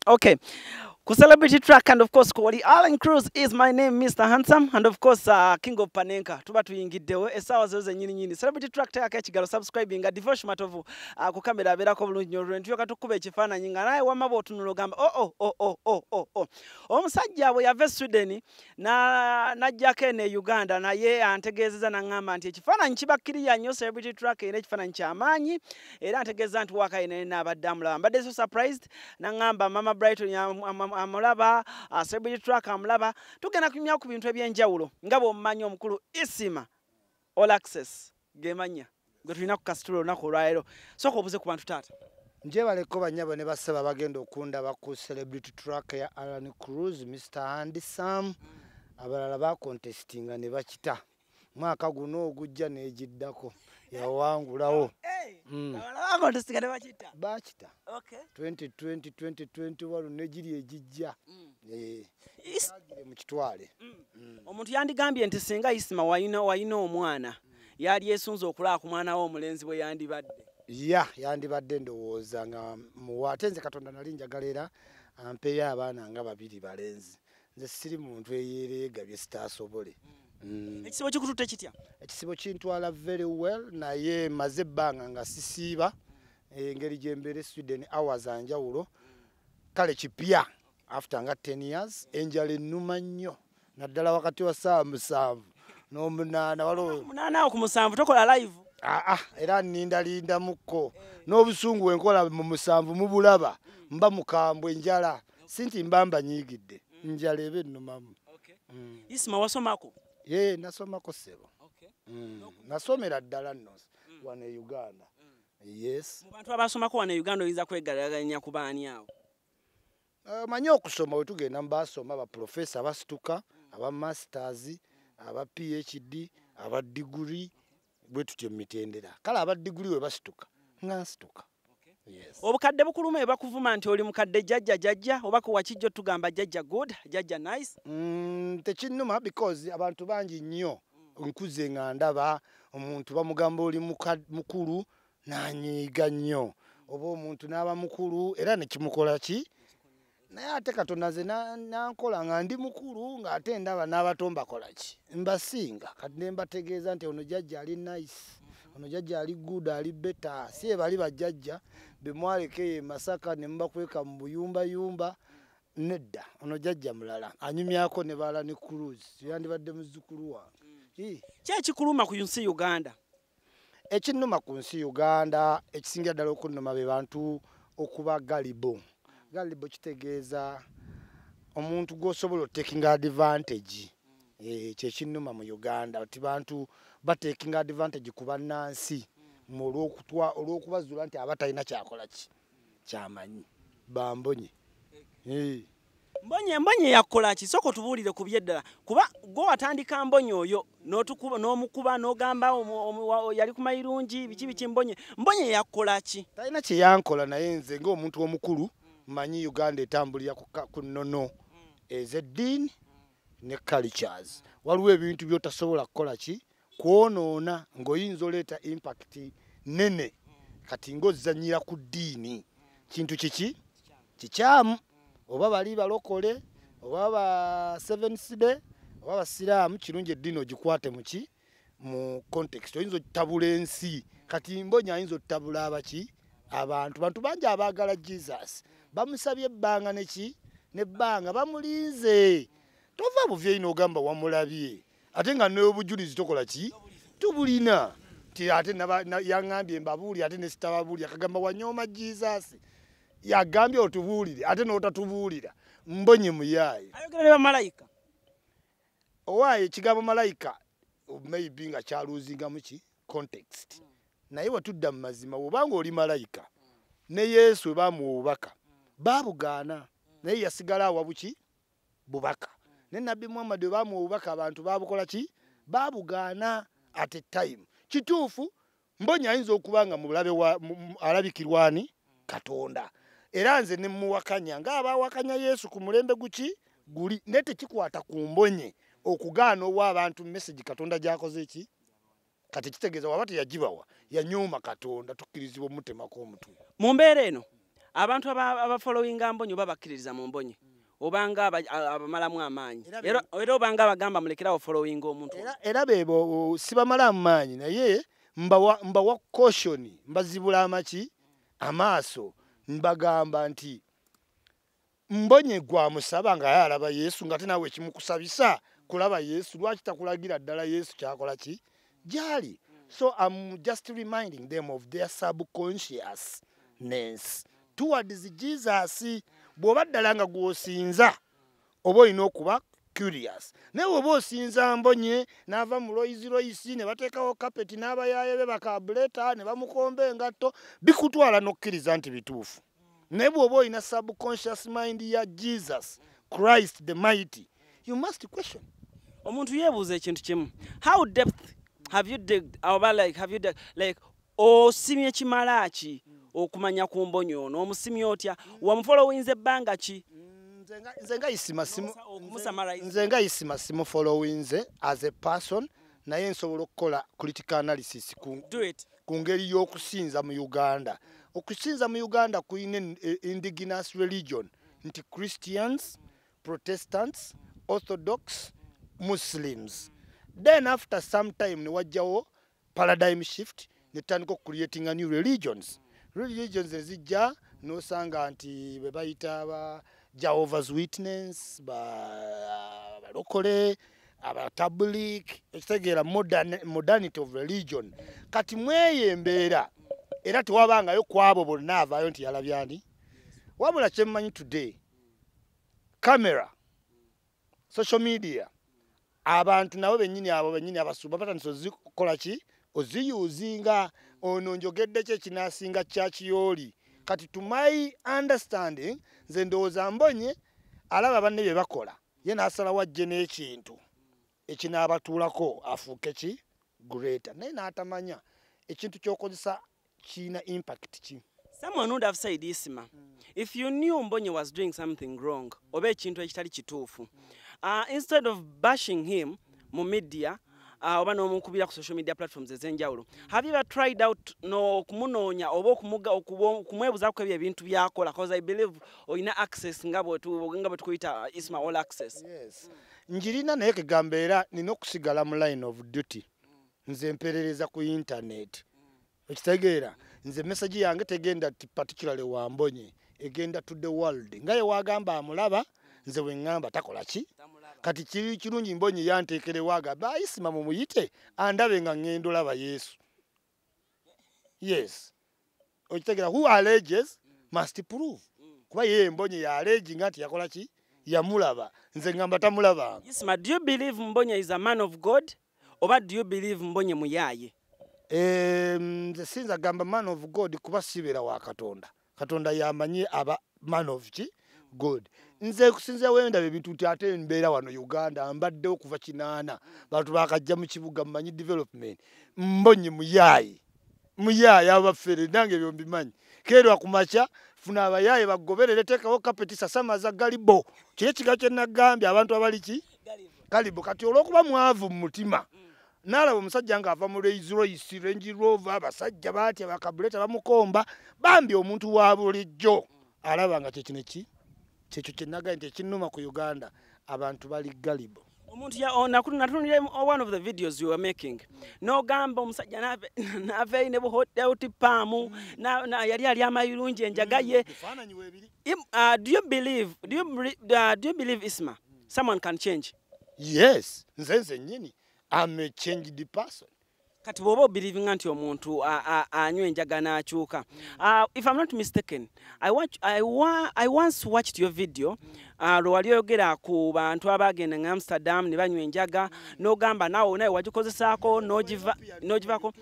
Okay. Ku Celebrity Track and of course Kwali Alan Cruz is my name, Mr. Handsome, and of course King of Panenka. Tuba tuyingiddewo essaawa zo zennyini nyini. Celebrity Track teekako ekigalo, subscribing nga Devosh Matovu ku kamera abeerako bulungi nnyo. Olwo ntyoka tukuba ekifaananyi nga naye wamma bw'otunula ogamba oh oh oh oh oh oh. Omusajja bwe yava e Sweden n'ajjako eno e Uganda, naye antegeezezza n'aŋŋamba nti ekifaananyi kibakkiriya nnyo. Celebrity Track erina ekifaananyi ky'amaanyi, era antegeeza nti waaka yena abadde amulaba. Mbadde so surprised, n'aŋŋamba Mama Brighton amulaba, Celebrity Track amulaba. Tugenda kunyumya ku bintu ebyenjawulo nga bw'omumanyi omukulu Isima All Access gemanya gwe tulina ku kasitula olunaku olwaleero. Sooka obuze ku bantu, taata. Njebaleko bannyabo ne bassebo abagenda okundaba ku Celebrity Track ya Alan Cruz, Mr Handsome. Abalala bakontestinga ne bakita, mwaka guno ogujja n'egiddako yawangulawo. Abalala bakontestinga ne bakita? Bakita. 2020, 2021 negiri egijja. Agire mu kitwale. Omuntu yandigambye nti singa Isima wayina omwana, yali yesunze okulaba ku mwana we omulenzi bwe yandibadde. Ya yandibadde ndowooza nga muwa, ate nze Katonda nali njagala era ampeeyo abaana nga babiri balenzi. Nze siri muntu eyereega bye sitaasobole. Ekisibo kikututte kitya? Ekisibo kintwala very well, naye maze ebbanga nga sisiiba. Engeri gyembeera e Sweden, hours anjawulo. Kale kipya after nga 10 years, enjala ennuma nnyo, naddala wakati wa ssaawa 7 n'omunaana. Waliwo 8 awo ku 7 tokola live? Aa, era nnindalindamuko n'obusungu wenkola mu 7 mubulaba, mba mukambwe enjala, si nti mba mbanyiigidde, njala eba ennumamu. Isima, wasomako? Ye, nasomako ssebo. Nasomera ddala nno wano e Uganda. Yes. Mu bantu abasomako wano e Uganda oyinza kwegalaganya ku baani awo? Manyi okusoma we tugenda mu basoma, baprofesa abasituka, aba masters, aba PhD, aba degree, bwe tutyo mu mitendera. Kale aba degree we basituka nga nsituka. Yes. Obukadde bukuluma ebakuvuma nti oli mukadde jjajja jjajja, oba ku wakijjo tugamba jjajja good, jjajja nice? Tekinnuma because abantu bangi nnyo nkuze nga ndaba omuntu bamugamba oli mukulu n'anyiiga nnyo, oba omuntu n'aba mukulu era ne kimukola ki, naye ate Katonda nze nankola nga ndi mukulu ng'ate ndaba n'abato mbakola ki, mbasinga. Kati ne mbategeeza nti ono jjajja ali nice, ono jjajja ali good, ali better. Si ye bali bajjajja be mwaleka eyo e Masaka ne mubakweka mu buyumbayumba. Nedda, ono jjajja mulala anyumyako ne bala ne Cruz, yandibadde muzzukulu wange. Ki ekikuluma ku nsi Uganda? Ekinnuma ku nsi Uganda, ekisingira ddala okunnuma be bantu okuba gullible. Gullible kitegeeza omuntu gw'osobola otakinga advantage. Kyekinnuma mu Uganda nti bantu batakinga advantage ku bannansi olw'okubazuula nti aba talina kyakola ki kyamanyi, bambonye. Mbonye, Mbonye yakola ki? Sooka otubuulire ku byeddala, kuba gwe watandika Mbonye oyo n'omukuba n'ogamba yali ku mayirungi biki biki. Mbonye, Mbonye yakola ki? Talina kye yankola, naye nze ng'omuntu omukulu mmanyi Uganda etambulira ku nnono ez'eddiini ne cultures. Waliwo ebintu by'otasobola kukola ki kwonoona ng'oyinza oleeta impact nene. Kati ng'ozannyira ku ddiini kintu kiki kikyamu, oba bali balokole oba ba Seventh Day oba basiraamu, kirungi eddiini ogikwate muki mu context. Oyinza otabula ensi. Kati Mbonye ayinza otabula abaki abantu, bantu bangi abaagala Jesus bamusabye ebbanga neki nebbanga bamulinze. Tova buvi eno ogamba wamulabye, ate nga n'obujulizi tokola ki tubulina. Nti ate yaŋŋambye mbabuulire, ate ne sitababuulira, akagamba wanyooma Jesus, yagambye otubuulire ate n'otatubuulira. Mbonye muyaaye. Ayogera ne bamalayika. Owaaye ekigambo malayika maybe nga kyaluuzingamu ki context, naye wetudda mu mazima, bw'obanga oli malayika ne Yesu we baamuwa obubaka baabugaana, naye yasigala awa buki bubaka. Ne Nabbi Muhammad we baamuwa obubaka abantu baabukola ki baabugaana at a time. Kituufu Mbonye ayinza okuba nga mulabe wa alabikirwa ani Katonda, era nze ne muwakanya ng'abaawakanya Yesu ku mulembe guki guli, naye tekikwata ku Mbonye okugaana owa abantu message Katonda gy'akoze ki. Kati kitegeeza waba teyagibawa yanyooma Katonda, tukkirizibwa omutemako omutwe. Mu mbeera eno Abantu abafollowinga Mbonye oba bakkiririza mu Mbonye, obanga abamalamu amaanyi, era obanga abagamba mulekerawo followinga omuntu. Era bebo sibamalamu maanyi, naye mbawa caution, mbazibula amaki amaaso, mbagamba nti Mbonye gwamusaba nga yalaba Yesu, nga ate naawe ekimukusabisa kulaba Yesu, lwaki takulagira ddala Yesu kyakola ki gyali? So I'm just reminding them of their subconsciousness towards Jesus. Bw'oba ddala nga gw'osinza, oba olina okuba curious, naye bw'oba osinza Mbonye n'ava mu Rolls Royce ne bateekawo kapeti n'abayaaye be bakabuleta ne bamukomba engatto, bikutwala n'okkiriza nti bituufu. Naye bw'oba olina subconscious mind ya Jesus Christ the mighty, you must question. Omuntu yeebuuza ekintu kimu: how depth have you digged, oba like have you dug, like osimye kimala ki okumanya ku Mbonye ono? Omusimye otya? Wamufollowinze ebbanga ki? Nze nga Isima simufollowinze as a person, naye nsobola okukola critical analysis ku ngeri y'okusinza mu Uganda. Okusinza mu Uganda kuyina indigenous religion nti Christians, Protestants, Orthodox, Muslims. Then after some time ne wajjawo paradigm shift, netandika okucreatinga new religions. Religions ezijja nosanga nti be bayita ba Jehovah's Witness, balokole, abatablik, ekitegeera modernity of religion. Kati mweyo embeera era tewabangayo kwabo bonna avaayo nti yalabyani. Wabula kyemmanyi today, camera, social media, abantu nabo bennyini, abo bennyini abasumba batandise ozikola ki, oziyuzinga. Ono njogedde ki ekinasinga kyakiyoli? Kati to my understanding, nze ndowooza Mbonye alaba banne bye bakola, ye n'asalawo ajje n'ekintu ekinaabatuulako afuuke ki greater, naye n'atamanya ekintu ky'okozesa kiina impact ki. Someone would have said, Isima, if you knew Mbonye was doing something wrong, oba ekintu ekitali kituufu, instead of bashing him mu media, oba n'omukubira ku social media platforms ez'enjawulo, have you ever tried out n'okumunoonya oba okumwebuzaako ebyo ebintu by'akola? Cause I believe olina access nga bwe tukuyita Isma all access. Yes. Njirina, naye kegamba era nina okusigala mu line of duty. Nze mperereza ku internet. Okitegeera? Nze message yange tegenda particularly wa Mbonye, egenda to the world. Nga ye wagamba amulaba, nze we ŋŋamba takola ki? Kati kiri kirungi Mbonye yanteekerewo agamba Isima mumuyite andabe nga ŋŋenda olaba Yesu. Yes. Okitegeera? Who alleges must prove. Kuba ye Mbonye ya alleging nti yakola ki? Yamulaba. Nze ŋŋamba tamulabanga. Isima, do you believe Mbonye is a man of God? Oba do you believe Mbonye muyaye? Nze sinza gamba man of God kuba sibeera wa Katonda. Katonda yamanyi aba man of ki? God. Nze kusinzira wendaba ebintu nti ate mbeera wano Uganda, mbaddewo kuva 80, bantu bakajja mu kibuga, mmanyi development. Mbonye muyaaye, muyaaye abafere, nange ebyo mbimanyi. Keerwa ku makya, funa abayaaye bagoberere, teekawo kapeti, sasamaza galibo. Kiri ekigambo kye nagambye abantu abali ki? Galibo. Kati olw'okuba mwavu mu mutima, n'alaba omusajja ng'ava mu Rolls Royce, Range Rover, abasajja baatya bakabuleta bamukomba, bambi omuntu wa bulijjo alaba nga kyekino ki? Kyekyo kye nagambye nti ekinnuma ku Uganda, abantu bali galibo. Omuntu natunulira one of the videos you were making, n'ogamba omusajja n'ava eri ne buhotauti paamu, yali ali amayirungi enjaga ye. Do you believe, Isma, someone can change? Yes, nze nnyini I'm a changed person. Kati bw'oba obelievinga nti omuntu anywa enjaga n'akyuka. If I'm not mistaken, I once watched your video, lwe wali oyogera ku bantu abagenda mu Amsterdam ne banywa enjaga, n'ogamba naawe nawe wagikozesaako n'ogivako,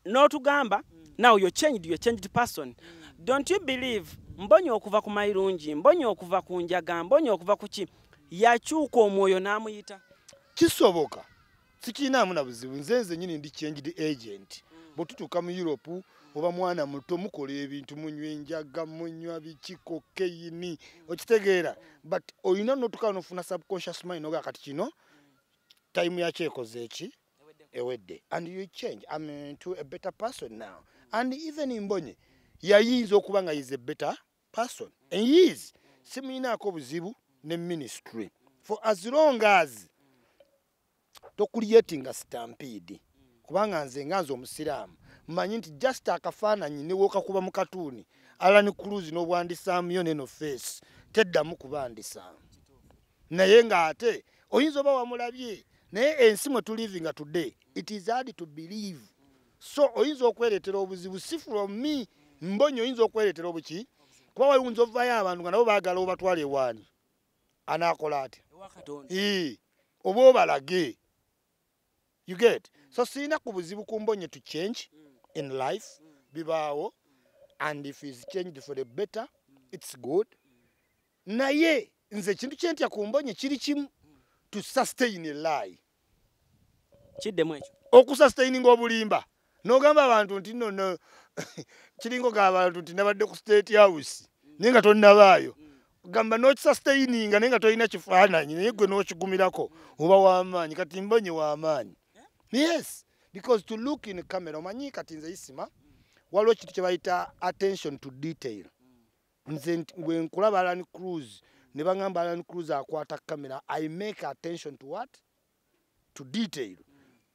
n'otugamba now you're changed, you're a changed person. Don't you believe Mbonye okuva ku mayirungi, Mbonye okuva ku njaga, Mbonye okuva ku ki, yakyuka omwoyo n'amuyita? Kisoboka. Sikiinaamu na buzibu. Nze nnyini ndi changed agent. Bwe tutuuka mu Europe, oba mwana muto, mukola ebintu, munywa enjaga, munywa biki, cocaine, okitegeera? But olina n'otuuka n'ofuna subconscious mind n'ogamba kati kino time yakyekoze eki ewedde, and you change. I'm into a better person now. And even Mbonye Yayinza okuba nga is a better person. And he is. Simuyinaako buzibu ne ministry. For as long as tocreatinga stampede. Kubanga nze nga nze omusiraamu mmanyi nti just akafaananyi ne wookakuba mu katuuni Alan Cruz n'obwandisaamu yo neno face teddamu kubandisaamu. Naye ng'ate oyinza oba wamulabye, naye ensi mwe tulivinga today it is hard to believe. So oyinza okwereetera obuzibu si from me Mbonye oyinza okwereetera obuki kuba wayinza ovayo abantu nga nabo baagala obatwala ewaani anaakola atya oba obalage. You get? So sirina ku buzibu ku Mbonye to change in life bibaawo, and if it's changed for the better it's good. Naye nze ekintu kyentya ku Mbonye kiri kimu, to sustain a lie. Kiddemu ekyo. Okusustaininga obulimba n'ogamba abantu nti no no kiringo g'abantu nti nabadde ku State House naye nga tonnabaayo, gamba n'okisustaininga naye nga tolina kifaananyi naye gwe n'okigumirako oba w'amaanyi. Kati Mbonye w'amaanyi. Yes, because to look in camera omanyi kati nze Isima waliwo ekintu kye bayita attention to detail. Nze bwe nkulaba Alan Cruz ne baŋŋamba Alan Cruz akwata kamera, I make attention to what? To detail.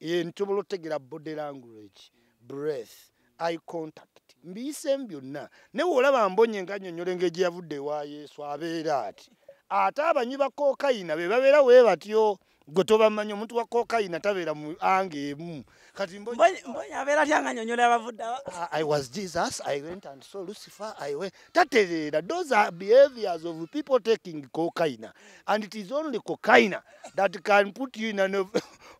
Nsobola okutegeera body language, breath, eye contact, mbiyiseemu byonna. Naye bw'olaba Mbonye nga nnyonnyola engeri gye yavudde ewa Yesu abeera ati. Ate abanywi ba kokayina be babeera bwe batyo, gwe tobamanyi. Omuntu wa kokayina tabeera mu anga emu. Kati Mbonye abeera atya nga nnyonnyola abavudde awa? I was Jesus, I went and saw Lucifer, I went. Tatereera, those are behaviors of people taking cocaine. And it is only cocaine that can put you in an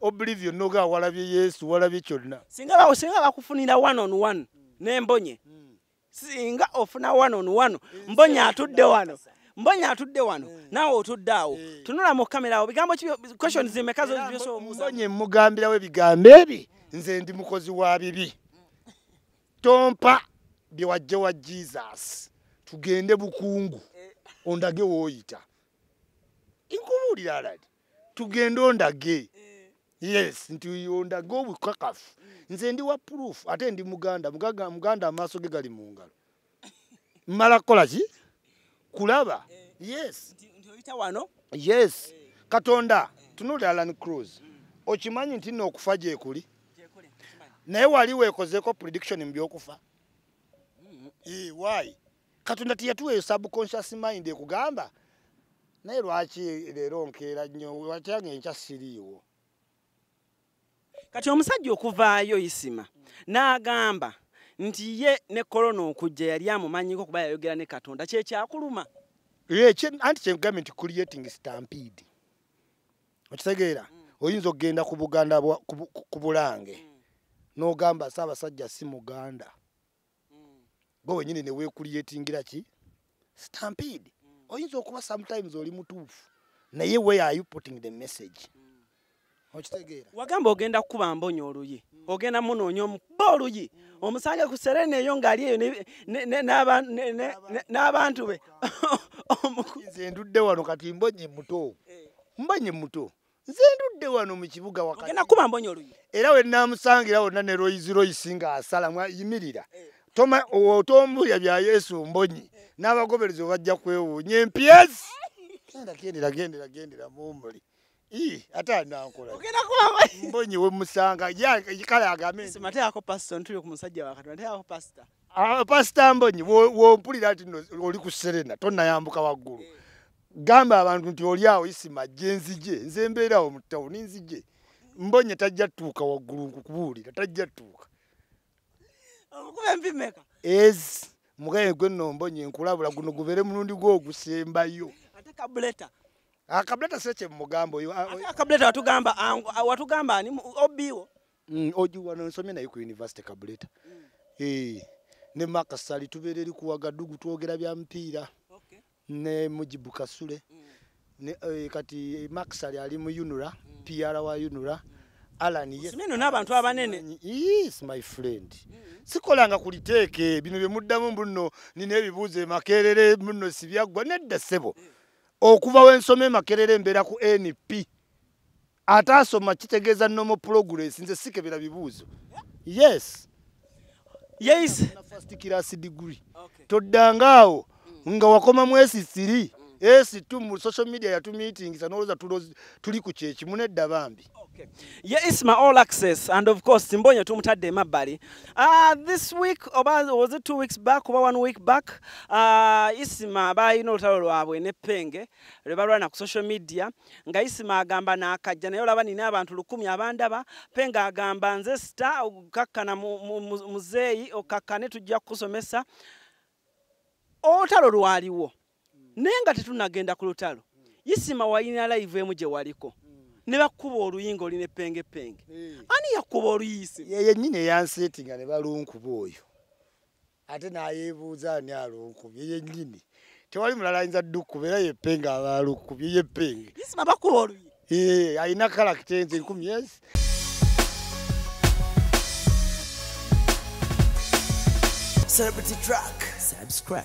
oblivion. Noga walabye Yesu, walabye kyonna. Singa bakufunira one on one ne Mbonye. Singa ofuna one on one, Mbonye atudde wano. Mbonye atudde wano, naawe otudde awo. Tunula mu kamera awo, bigambo ki questions zimeka zo by'osobola? Mbonye mugambirawo ebigambo ebi, nze ndi mukozi wa bibi. Tompa bye wajja wa Jesus. Tugende bukungu. Ondage w'oyita. Nkubuulira alali. Tugende ondage. Yes, nti ondage obukakafu. Nze ndi wa proof, ate ndi Muganda. Muganda amaaso ge gali mu ngalo. Mmala kukola ki? Kulaba. Yes. Nti oyita wano? Yes. Katonda, tunuulira Alan Cruz. Okimanyi nti nno okufa gye kuli? Naye wali weekozeeko prediction mu by'okufa? Why? Katonda teyatuwa eyo subconscious mind ekugamba naye lwaki leero nkeera nnyo, watya ng'enkya siriiwo. Kati omusajja okuvaayo Isima n'agamba nti ye ne korona okujja yali amumanyiko kuba yayogera ne Katonda, kye kyakuluma. Anti kye nkugambye nti creating stampede. Okitegeera? Oyinza okugenda ku Buganda ku Bulange n'ogamba Ssaabasajja si Muganda. Gwe wennyini ne weecreatingira ki? Stampede. Oyinza okuba sometimes oli mutuufu naye where are you putting the message? Okitegeera? Wagamba ogenda kukuba Mbonye oluyi, ogenda munoonya omukuba oluyi, omusange ku Serena eyo ng'ali eyo n'abantu be. Nze ndudde wano kati Mbonye muto. Mbonye muto. Nze ndudde wano mu kibuga wakati. Ogenda kukuba Mbonye oluyi. Era we naamusangira wonna ne Rolls Royce ng'asala yimirira. Toma otombulya bya Yesu Mbonye. N'abagoberezi bajja kwewuunya empyezi. Genda gendera gendera gendera mumbuli. Ate anankola. Ogenda kuba Mbonye we musanga. Ya kale agambe. Sima teekako pastor ntuli ku musajja wa Katonda, teekako pastor. Pastor Mbonye wompulira nti oli ku Serena tonnayambuka waggulu. Gamba abantu nti oli awo Isima gye nzije, nze mbeerawo mu ttawuni nzije. Mbonye tajja tuuka waggulu nkukubuulira, tajja tuuka. Omukuba empi mmeka? Ezi, mugaye gwe nno Mbonye nkulabula guno gubeere mulundi gwo ogusembayo. Ate kabuleta. Akabuleta si kye mugamba oyo. Ate akabuleta watugamba ani obiwo? Oji wano nsomye naye ku university kabuleta. Ne Makasali tubeera eri ku Wagadugu twogera bya mupiira. Ne Mujibu Kasule. Ne kati Makasali ali mu UNRA, PR wa UNRA. Alan yes. Osomye n'abantu abanene. Yes my friend. Sikolanga kuliteeke bino bye muddamu mbuno nina ebibuuzo e Makerere muno sibyaggwa nedda ssebo. Okuva we nsoma e Makerere mbeera ku NP. Ate asoma kitegeeza normal progress, nze sikebera bibuuzo. Yes. Yes. First class degree. Toddanga awo nga wakoma mu S3, S2 mu social media yatumeetingisa n'olowooza tuli ku kyekimu nedda bambi. Okay. Yeah, Isma All Access, and of course Mbonye tumutadde emabbali. This week oba was it 2 weeks back oba 1 week back, Isma balina olutalo lwabwe ne Penge lwe balwana ku social media, nga Isma agamba n'akajja naye olaba nina abantu 1000 abandaba. Penge agamba nze star okakkana muzeeyi okakkane tujja kukusomesa. Olutalo lwaliwo naye nga tetunnagenda ku lutalo, Isma walina live emu gye waliko ne bakuba oluyingo olina Penge Penge. Ani yakuba oluyisi? Ye yennyini eyanseetinga ne balunkuba oyo, ate n'ayeebuuza ani alunkubye. Yennyini tewali mulala ayinza ddukuba, era ye Penge aba alukubye. Ye Penge. Isma bakuba oluyi. Alina character nze 1000 yes. Celebrity Track. Subscribe.